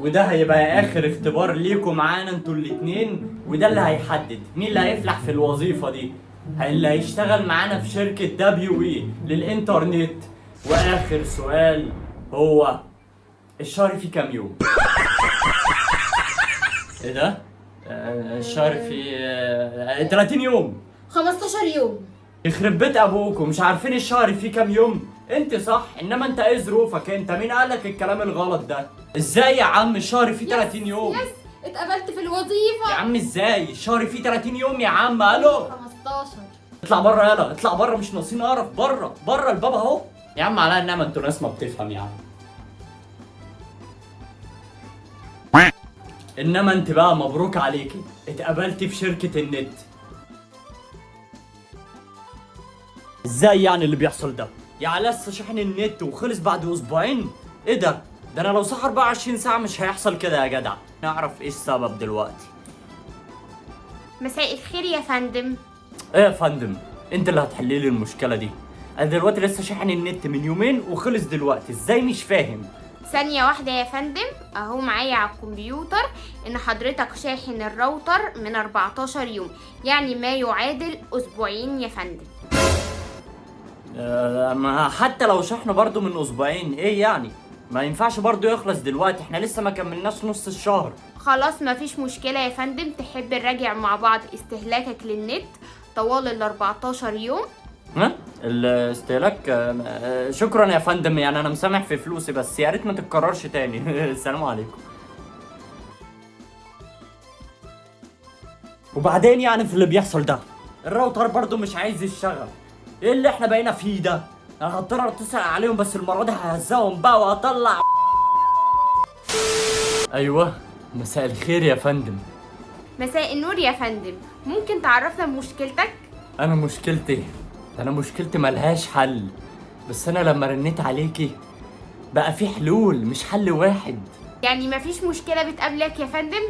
وده هيبقى اخر اختبار ليكم معانا انتوا الاتنين، وده اللي هيحدد مين اللي هيفلح في الوظيفة دي، اللي هيشتغل معانا في شركة WE للانترنت. واخر سؤال هو الشهر فيه كام يوم؟ ايه ده؟ الشهر فيه 30 يوم. 15 يوم. يخرب بيت ابوكم، مش عارفين الشهر فيه كام يوم؟ انت صح، انما انت ايه ظروفك؟ انت مين قالك الكلام الغلط ده؟ ازاي يا عم الشهر فيه 30 يوم؟ yes، اتقبلت في الوظيفة. يا عم ازاي الشهر فيه 30 يوم يا عم؟ الو، 15. اطلع بره، يلا اطلع بره، مش ناقصين قرف. بره بره الباب اهو يا عم. على النعمة انتوا ناس ما بتفهم يا عم. انما انت بقى مبروك عليكي، اتقبلتي في شركة النت. ازاي يعني اللي بيحصل ده؟ يا لسه شحن النت وخلص بعد اسبوعين؟ ايه ده؟ ده انا لو صح 24 ساعة مش هيحصل كده يا جدع. نعرف ايه السبب دلوقتي. مساء الخير يا فندم. ايه يا فندم؟ انت اللي هتحلي لي المشكلة دي. انا دلوقتي لسه شاحن النت من يومين وخلص دلوقتي، ازاي؟ مش فاهم. ثانية واحدة يا فندم، اهو معايا على الكمبيوتر ان حضرتك شاحن الراوتر من 14 يوم، يعني ما يعادل اسبوعين يا فندم. ما حتى لو شحنه برضو من اسبوعين، ايه يعني؟ ما ينفعش برضو يخلص دلوقتي، احنا لسه ما كملناش نص الشهر. خلاص مفيش مشكلة يا فندم. تحب نراجع مع بعض استهلاكك للنت طوال ال 14 يوم؟ ها؟ الاستهلاك؟ شكرا يا فندم، يعني انا مسامح في فلوسي، بس يا ريت ما تتكررش تاني. السلام عليكم. وبعدين يعني في اللي بيحصل ده، الراوتر برضو مش عايز يشتغل. ايه اللي احنا بقينا فيه ده؟ انا هضطر اتصل عليهم، بس المرة دي ههزقهم بقى وهطلع. ايوه، مساء الخير يا فندم. مساء النور يا فندم، ممكن تعرفنا بمشكلتك؟ انا مشكلتي ملهاش حل، بس انا لما رنيت عليكي بقى في حلول مش حل واحد. يعني مفيش مشكلة بتقابلك يا فندم؟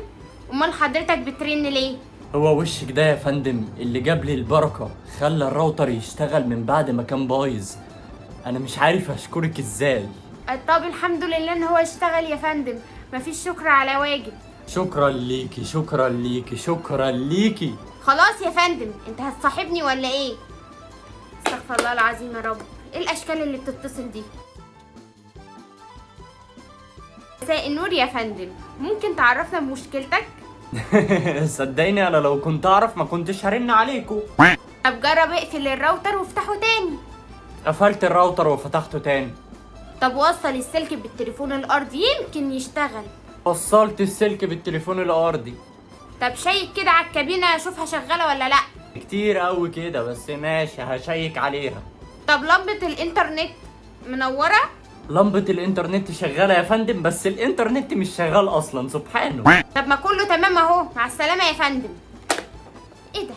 امال حضرتك بترن ليه؟ هو وشك ده يا فندم اللي جاب لي البركة، خلى الراوتر يشتغل من بعد ما كان بايظ. انا مش عارف اشكرك ازاي. طب الحمد لله ان هو اشتغل يا فندم، مفيش شكر على واجب. شكرا ليكي، شكرا ليكي، شكرا ليكي. خلاص يا فندم، انت هتصاحبني ولا ايه؟ استغفر الله العظيم يا رب، ايه الاشكال اللي بتتصل دي؟ مساء النور يا فندم، ممكن تعرفنا بمشكلتك؟ صدقيني انا لو كنت اعرف ما كنتش هرن عليكم. طب جرب اقفل الراوتر وافتحه تاني. قفلت الراوتر وفتحته تاني. طب وصل السلك بالتليفون الارضي يمكن يشتغل. وصلت السلك بالتليفون الارضي. طب شيك كده على الكابينة شوفها شغالة ولا لا. كتير قوي كده، بس ماشي هشيك عليها. طب لمبة الانترنت منورة؟ لمبة الانترنت شغالة يا فندم، بس الانترنت مش شغال اصلا، سبحانه. طب ما كله تمام اهو، مع السلامة يا فندم. ايه ده؟